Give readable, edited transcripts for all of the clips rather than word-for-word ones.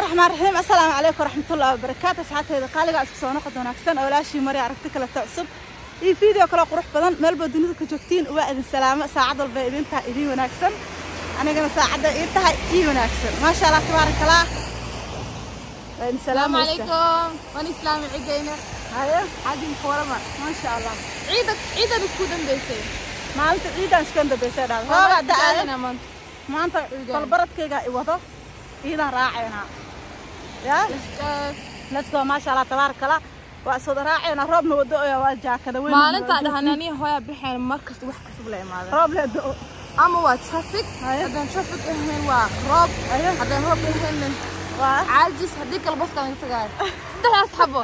الرحمن الرحيم. السلام عليكم ورحمة الله وبركاته. asxaabteyda qaaliga isku soo noqod wanaagsan oo laashii mari aragti kala tacusub iyo video kala qurux badan meel ba dunida ka joogtiin. Waa idin salaamo, saacad walba idin tahay idin wanaagsan, anigana saacadda ii tahay ii wanaagsan. Maasha Allah tabaaraka Allah. Waa idin السلام salaamo. عليكم وانا اسلامي عيدينا. Haye. عادي مخورمة. Maasha Allah. عيدك عيدا isku dambeysay. Maalinta ciidan isku dambeysay dhaad roobaa da'aya. Maanta. Maanta falbaradkayga i wado, ciidan raacaynaa yaa. Let's go. Maasha Allah tabaaraka Allah. Waa soo raacaynaa, roobna wado oo waa jaakada weyn. Maalinta dhahanani hooya bixeen markasta wax cusub la imaado. Roob la da'o. Ama waa traffic, haddaan traffic ahayn waa roob, haddaan roob ahayn waa caajis, haddii kale baska laga tagaayo. Saddexdaas xabo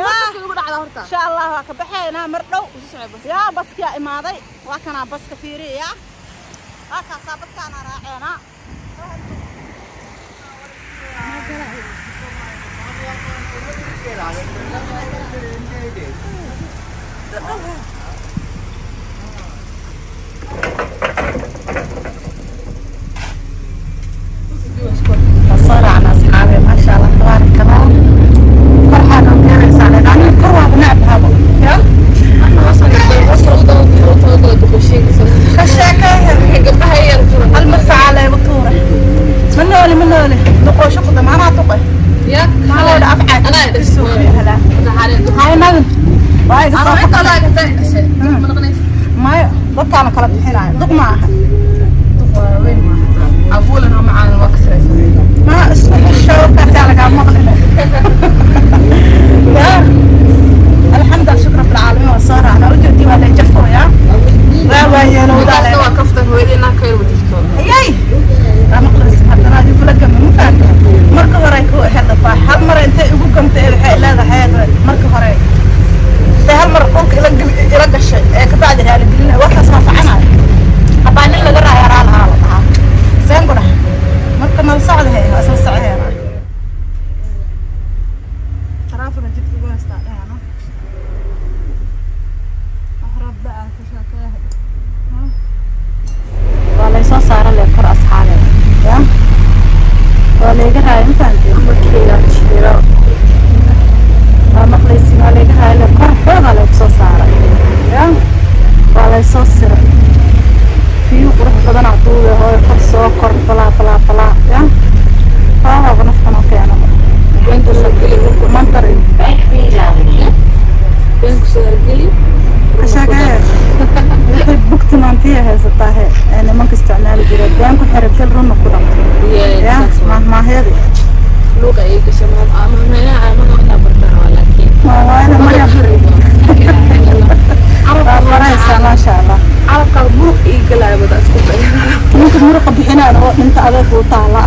markasta ugu dhacda horta. Insha Allah waa ka baxaynaa mar dhow. Isu soco bas. Yaa baskiyaa imaaday, waa kanaa baska fiiriya, waa kaasaa baskaana raaceynaa. صار أصحابي ما شاء الله تبارك الله. فرحانة وكيرس على أنا كروة بنعب هذا يا كشاكة. المدفع بطورة منولي منولي دقوا شقدة ما نعطقه. يا ما هو أفعل أنا السوق هلا هاي نادم وايد أنا صافي. inta la gantay ma noqonaysa. ما dadka la kala bixinayo duq ma aha. Abuulana macaan waa kasraysa. Ma isku xishoobkaas yaa lagaa maqlina. Ya alxamdu shukr rabbil caalamiin. Waa soo raacnaa, ujeedii waa la jafooyaa, waa waayeelowdaa. Kaasna waa kaftan hooyadii naa ka yar wajirto. Ayay waa maqlaysa haddana adigu kula gama ma fahamta. Marka hore ku ahayd baa hal mar intay igu gamtay waxay leedahay marka hore intay hal mar qolka ila ila gashay ee ka bacdi raali gelinay warkaas waa soconayo habbaa nin laga raayo raa lahaa la dhahaa seen ku dhahay marka nala socda he waa isla socoheena taraafika jidka ugu haystaa dhahano wax roob da-ah ka sheekeeyahay. Waa laysoo saara le kor asxaabe ya waa layga raaya ma fahanteen Markayga jiro. Waa maqlaysin, waa layga raaya le kor xoogaa laygu soo saaray ya waa laysoo siray fiyu qurux badanaa duube hooyo kor soo kor balaa balaa balaa ya hoohooba naftan oo keenaba Beenku soo geli. Mantar. Beenku soo geli. Ka sheekee waxay bugti maantiya haysataa he ee nimanka isticmaali jireen been ku xerigel runna ku dhaq ya mahmaahyadii. Luuqa ay gashay ama meelaha ama inaa bartaan waa laakiin. Waana maya waa baraysaa maasha Allah. Carabka muruq ii galaya wada isku day. Ninka muruqa bixinaana oo dhinta adeeg uu taala,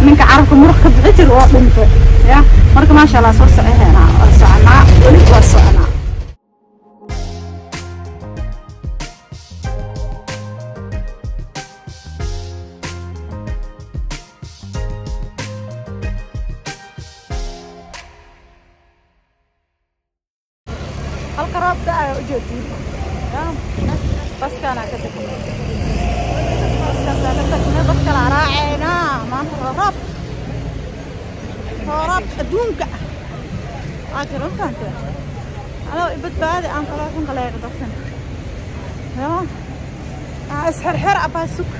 ninka carabka muruq ka bixi jira oo dhintay ya. Marka maasha Allah soo socoheena, waa soconaa, weli waa soconaa. Halka roob da-ayo ujeedin ya baskaanaa ka tagnay, baskaasaa ka tagnay, bas kalaa raaceynaa maanta. Waa roob, waa roob adduunka ah waa jiro ma fahanteen. Anoo ibadbaadi aan taleefonka leega dafin ya aa isxirxir abaa sug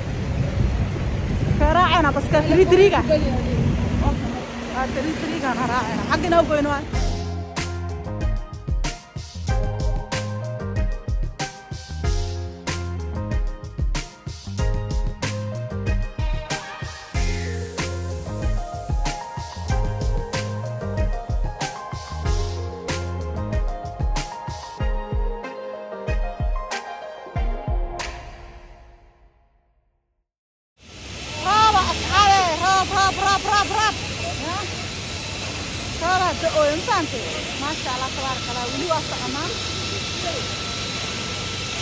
kee raaceynaa baska 33-ga, waa 33-gaana raaceynaa xagga inoo goyno waa rooba asxaabe, roob roob roob roob roob roobaa da-ooyo ma fahantay. Maasha Allah tabaaraka Allah. Weli waa soconaa,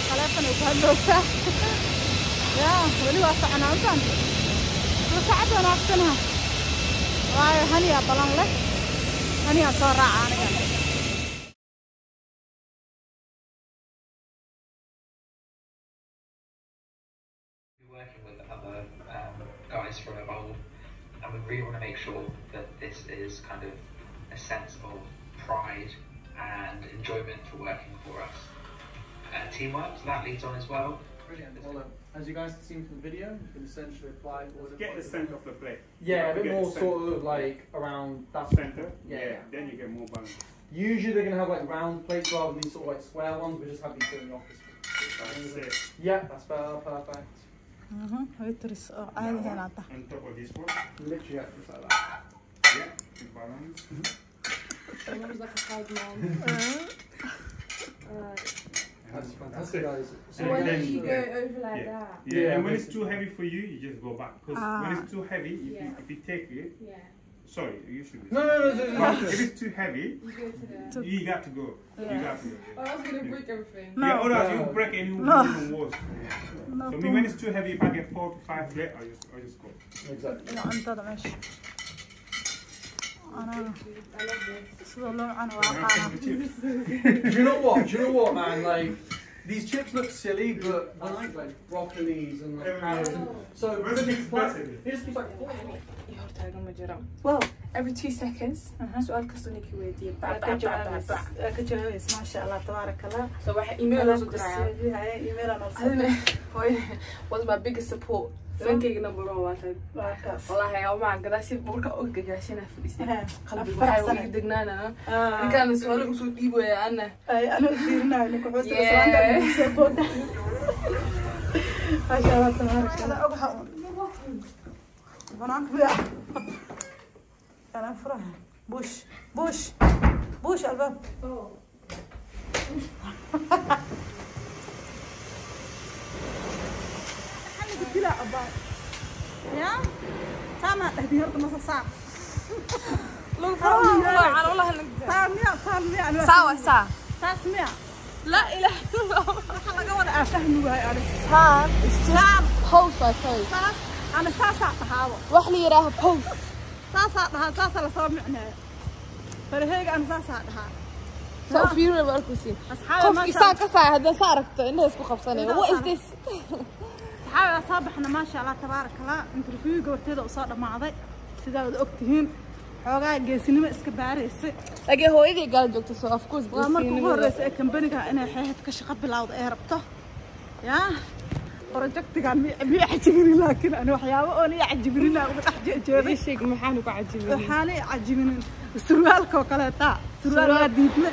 taleefon ay ku hadloosaa ya weli waa soconaa ma fahantay. Soo sacad wanaagsanaha waayo haniyaa balan leh, haniyaa soo raaca aniga. Working with other guys from Evolve. And we really want to make sure that this is kind of a sense of pride and enjoyment for working for us. Teamwork, so that leads on as well. Brilliant. Well, as you guys have seen from the video, you can essentially apply all the Get the center of the plate. Yeah, a bit Get more the center. sort of like around that Center. Yeah. Then you get more balance. Usually they're gonna have like round plates rather than these sort of like square ones. We just have these here in the office. That's it. Yeah, that's better. Perfect. Waitress oo caadi ahayn aad tahay. On top of this one. Literally, yeah, just like that. Yeah. Good balance. I was like a proud mom. Alright. That's fantastic, guys. So And when then you you go over like Yeah. that. Yeah, Yeah, and when it's basically. too heavy for you, you just go back. Because when it's too heavy, if you take it, Yeah. sorry, you should be. No. But if it's too heavy, You go to the. you got to go. You got to go. Oh, I was gonna break everything. No. Yeah, otherwise No. you break and you No. will be even worse. No, So me, when it's too heavy, if I get 4 to 5 plate, I just go. Exactly. Ila cuntada meesha. Anaa I love this. sida loo cuno waa aqaana. The chips. Do you know what? Do you know what, man? Like, these chips look silly, but I like broccolis and like carrots. And, so Where's the it's like, better? it just keeps like falling off. Ii hortaagan ma jiro. Wow. Every 2 seconds, su'aal kastoo ninkii weydiiyo, Waa bac ka jawaabaysa. waa ka jawaabaysa, maasha Allah, tabaaraka Allah. So waxa email loo soo dirayaa. Haye, email aan soo Adina, hooyo was my biggest support. Fankayga number one waa tahay. Waa kaas. Wallaahi, waa gadaashii marka og gadaashina fadhiistay. Qalbiga Faraxsan. waxaa iga degnaana. Ninkaan su'aalo usoo dhiibaya ana. Ay, anuu fiirinayo ninka wuxuu Yeah. soo soo soo booda. Maasha Allah, tabaaraka Allah. Ogaha uun. Banaanka biya. أنا أفرح. بوش بوش بوش الباب. قلت لها أبا يا سامع تهدي هرت نص ساعة. والله صار 100 صار 100. ساعة ساعة. ساعة 100. لا إله إلا الله. Waxa laga wada aan fahmi waayo ani. Saan is just post I post. Saas ana saasaa dhahaabo. Wax la yiraaho post. Saasaa dhahaa, saasaa lasoo micneeyo faraheyga, ana saasaa dhahaa. Saa u fiirinaya baa arkaysiin. Asxaabi, Qofki maasha saan ka saaya haddaan saa aragto indhaha isku qabsanaya. What is this? Asxaabi, waa soo baxna, maasha Allah, tabaaraka Allah. Interview gabarteeda u soo dhammaaday, sidaa wada ogtihiin, xoogaa geesinimo iska baaraysay. Laakiin hooyadii gaala joogto, so of course Waa marka ugu geesinimada. Horeysa ee kambaniga inay xeeheed ka shaqo bilowda ee rabto yaa projectigan miya cajibinin, laakiin ani waxyaabo oon ii cajibinin uga dhex jeejeeday. Ii sheeg maxaan ku cajibinin? Waxaana i cajibinin surwaalka oo kaleeta, surwaal waa diidme.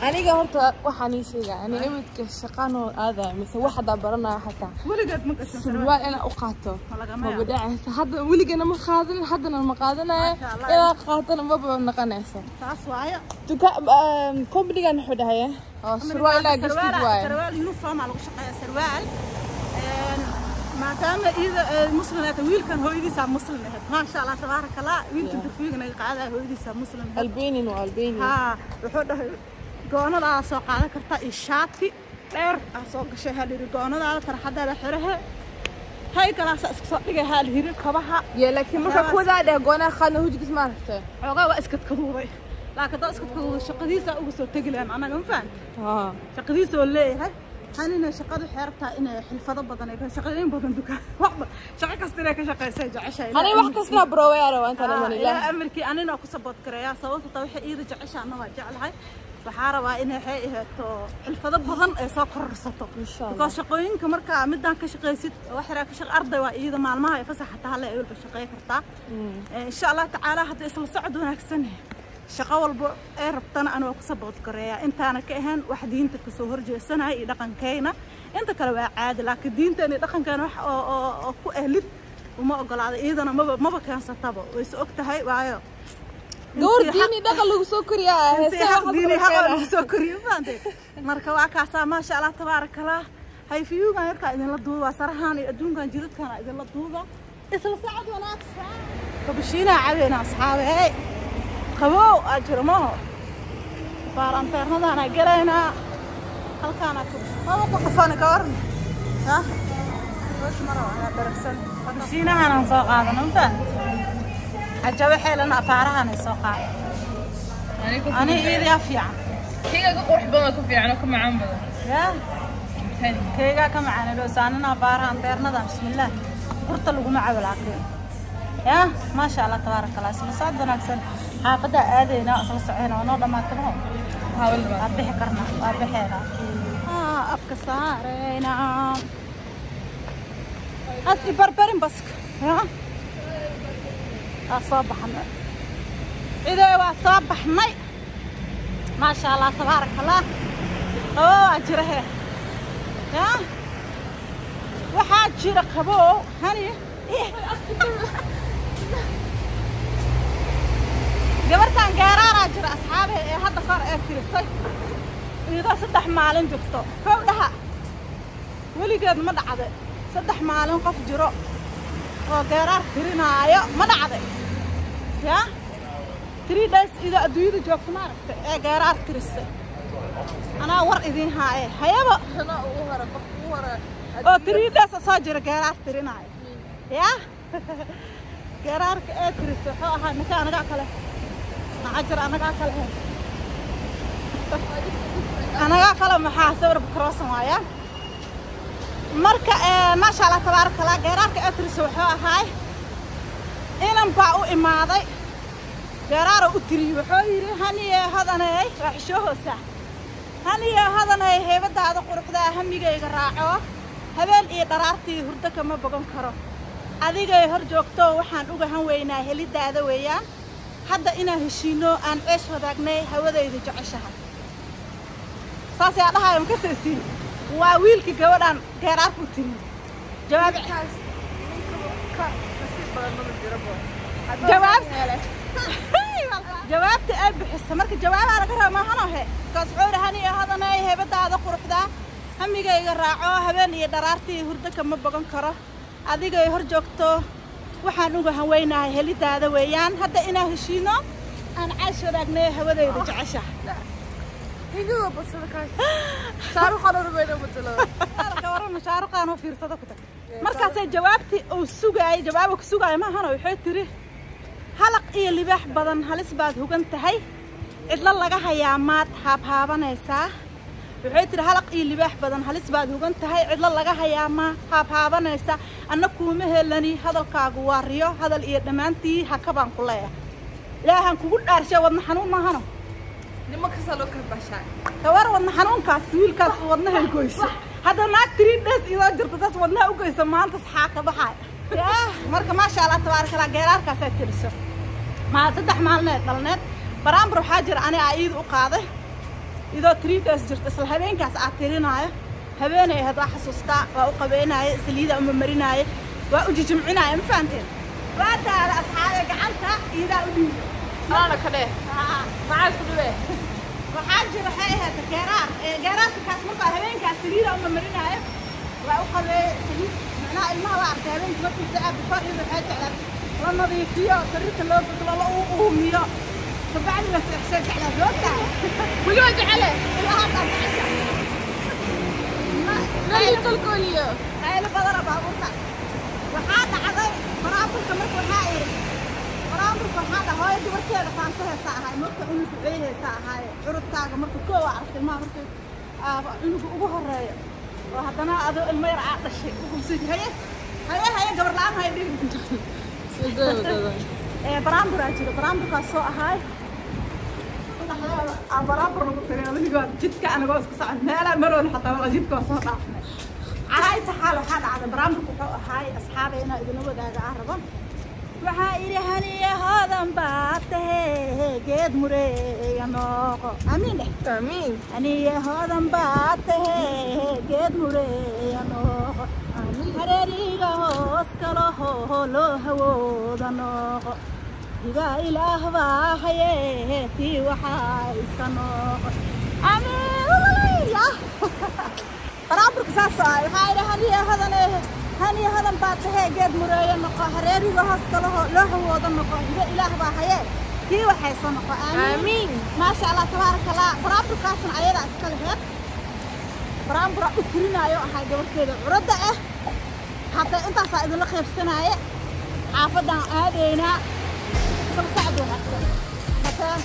Aniga horta waxaan ii sheegaa, ani imidka shaqanoo aadaya mise wax haddaa baranaya xataa Weligeed ma gashan surwaal. Surwaal inaan u qaato Ma lagama ma yaabo. Badhacaysa hadda weligana ma qaadanin, haddana ma qaadanayo. Masha Allah. Inaan qaatana maba noqonayso. Saas waayo. Dukaan companygan wuxuu dhahay oo surwaal inaa gashtid waaye. Sarwaal uniform aa lagu shaqeeyaa sarwaal. Maadaama iyada muslim ay tahay, wiilkan hooyadiisaa muslim ahayd, maasha Allah, tabaaraka Allah. Wiilka interviewga naga qaadaya hooyadiisaa muslim ahayd. Albanian waa Albanian. Haa, wuxuu dhahay goonadaa soo qaadan kartaa iyo shaati dheer aa soo gashay. Hal yiri goonadaada tarxadaada xirahe hay galaasa iska soo dhigay, hal yiri kabaha. Ya laakiin marka kuwadaa dheh goonaha qaadna hujigiis ma aragtay? Xoogaa waa iskadkaduuday, laakiin haddoo iskadkaduuday shaqadiisa uga soo tegi lahayn anaga, ma fahamta? Haa. Shaqadiisa oo leeyahay hanina shaqadu waxay rabtaa inay xilfado badan ay ka shaqooyin badan dukaan waxba shaqo kasta inay ka shaqaysay jeceshahay. Aniga wax kasta broweya rabaa intaan iman ilaa ilaah amarkii anina ku support gareeyaa, sababta taa waxay iida jeceshaa anna waa jeclahay. Waxaa rabaa inay waxay ahaato xilfado badan ay soo kororsato. Insha Allah. Because shaqooyinka markaa midaan ka shaqaysid wax yaraa ka shaq arday waa iyada, maalmaha ay fasax xataa hal ay walba shaqey kartaa. Insha Allah tacaala hadda isla socod wanaagsan, shaqo walba ay rabtana ana waa ku support gareeyaa, intaana ka ahayn wax diinta kasoo horjeesanaya iyo dhaqankeyna. Inta kale waa caadi, laakiin diinteena iyo dhaqankeena wax oo ku ehlid uma ogolaada. Iyadana maba keensataba, way is og tahay, waayo Gawar diini dhaqan lagu soo koriyaa intii heesaha xaq diini waxaas xaq kala lagu soo koriyo, fahamtay? Marka waa kaasaa, maasha Allah, tabaaraka Allah. Hayfiyuugan yarkaa idinla duuba, sarahaan iyo adduunkan jidadkaan idinla duuba. Isla sacad wanaagsan. Kabashiinaa cabeena asxaabe, hey, qabow aa jiro maho baalanteernadaana galaynaa halkaana maba ku dhufani ka waran ha kabashiinahanaan soo qaadano, ma fahamtay? Cajabo xeelana afaarahanay soo qaada ani iidaa fiican. Kayga ka qurux badan oo ka fiican oo ka macaan badan. Yaa Tani. Kaygaa ka macaanidho saanina afaarahan teernada. Bismillaah, burta laguma cabo laakiin. Yaa maasha Allah tabaaraka Allah, isla socod wanaagsan. Xaafadda aadaynaa, isla soconaa, waa noo dhammaatay maho. Waa bixi karnaa, waa bixeynaa. Afka saareynaa. As i barbarin baska. Yaa waa soo baxnay. Cidee waa soo baxnay. Maasha Allah tabaaraka Allah. Oo waa jira hee. Yaa waxaa jira qabow hani. Gabartan geeraaraa jira asxaabe ee hadda kor ee tirisay iyadoo 3 maalin joogto. Kow dhaha weligeed ma dhacde 3 maalin qof jiro oo geeraar tirinaayo ma dhacde. Yaa 3 days iyadoo adduunyada joogto ma aragtay ee geeraar tirisay. Anaa war idiin haaye hayaba Anaa ugu hore, qof ugu hore. Oo 3 days soo jira geeraar tirinaayo. Yaa geeraarka ee tirisay wuxuu ahaa ninka anagaa kale. Maxaa jira anagaa kale? Anagaa kale maxaa sawir crossan waaya. Marka maasha Allah tabaaraka Allah, geeraarka ee tirisay wuxuu ahaa inan baa u imaaday geeraar u tiriyay. Wuxuu yiri haniye hadanay waa xishoohoosa. Haniye hadanay heebadaada quruxda hamigayga raaco. Habeen iyo dharaartii hurdo kama bogan karo. Adigay hor joogto waxaan uga han weynaa helidaada weeyaan. Hadda inaan heshiino aan ceesh wadaagnay hawadayda jeceshahay. Saas ayaa dhahayo ma ka seesiin. Waa wiilkii gabadhan geeraarku tiriyay. Jawaab Ninkaas ninka ka nasiib badan ma jiro bo. Jawaab jawaabta ay bixisay marka jawaabaa laga rabaa maahan oo he. Kaas wuxuu yidhi haniyo hadanay heebadaada quruxda hamigayga raaco. Habeen iyo dharaartii hurdo kama bogan karo. Adigay hor joogto waxaan uga haweynahay helidaada weeyaan. Hadda inaan heshiino aan caash wadaagnay hawadayda jeceshahay. Higada badsada kaas. Shaaruqan oo rumayna matalo. Ka waran Shaaruqan oo fiirsada ku tag. Markaasay jawaabtii uu sugaayay, jawaab ku sugaayay maahan oo waxay tiri halaq iyo libaax badan halis baad hugan tahay. Cidla laga hayaa maad haabhaabanaysaa. Waxay tiri halaq iyo libaax badan halis baad hugan tahay. Cidla laga hayaa ma haabhaabanaysaa. Anna kuuma helani hadalkaagu waa riyo. Hadal iyo dhammaantii ha ka baan ku leeyahay. Ilaahan kugu dhaarshay wadna xanuun maahano. Nimanka saa loo kala bashaa. Kawar wadna xanuunkaas wiilkaas wadnaha goyso. Hadda naag 3 days iyadoo jirto taas wadnaha u goyso maanta saxaa ka baxay. Yaa marka maasha Allah tabaaraka Allah geeraarkaas ay tiriso. Ma 3 maalin dhalneed baraambur waxaa jira ani aa iid u qaaday. Iyadoo 3 days jirto isla habeenkaas aa tirinaayo. Habeenay ahayd waa xasuustaa, waa u qabeynaayay, saliida uma marinaayay, waa u jijimcinaayay, ma fahanteen? Waa taala asxaabe gacanta iidaa u dhiibay. Alaana ka dheh. Maxaa isku dhibee? Waxaa jira waxay ahayd geeraar. Geeraarka kaas markaa habeenkaas saliida uma marinaayo. Waa u qabeeyay saliid. Macnaha ilmaha waa arkay habeenkii markuu sacab before iyadoo waxay jeclaad la nadiifiyo, sariirta loo goglo, la uumiyo. Kabacdi la seexshay jeclaad joogtaa. Weli waa jecele. Ilaa hadda jecesha. Nali kolkoliyo. Qaylo badana baabuurta. Waxaa dhacday baraamburka marka waxaa iri baraamburka waxaa dhahay hooyo gabarteeda faanso heesa ahay marka cunuga cey heesa ahay curudkaaga marka koow aragtay ilmaha marka cunuga ugu horeeyo oo haddana adoo ilmo yar aa dhashay ugu sii haye haye haye gabar la'aan haye dhigin. Baraamburaa jiro baraamburkaas soo ahaay baraambur lagu tagay weligood jidka anagoo isku socon meelaa maroon xataa waa jidka waa soo dhaafnay. Calaa inta xaal waxaa dhacday baraamburka wuxuu ahaay asxaabay inaa idinla wadaaga aan rabo. Waxaa idhi haniye hodan baad tahay geed mureeya nooqo. Amiin dheh. Amiin. Haniye hodan baad tahay geed mureeya nooqo. Hareeriga hoos kalaho loo hawooda nooqo. Hiba ilaah baa haye tii waxaa isa nooqo. Amiin. Yaa baraamburka saas oo ah waxaa idhi haniye hodan haniye hodan baad tahay geed mureeya noqo. Hareeriga hoos kalaho loo hawooda noqo. Hiba ilaah baa haye tii waxaysa noqo. Amiin. Maasha Allah tabaaraka Allah. Baraamburkaasna ayadaa iska laheed. Baraambura u tirinaayo ahaa gabarteeda curadda ah. Hataa intaasaa idinla qaybsanaaye. Xaafaddaan aadaynaa. Isla socod wanaagsan. Hataa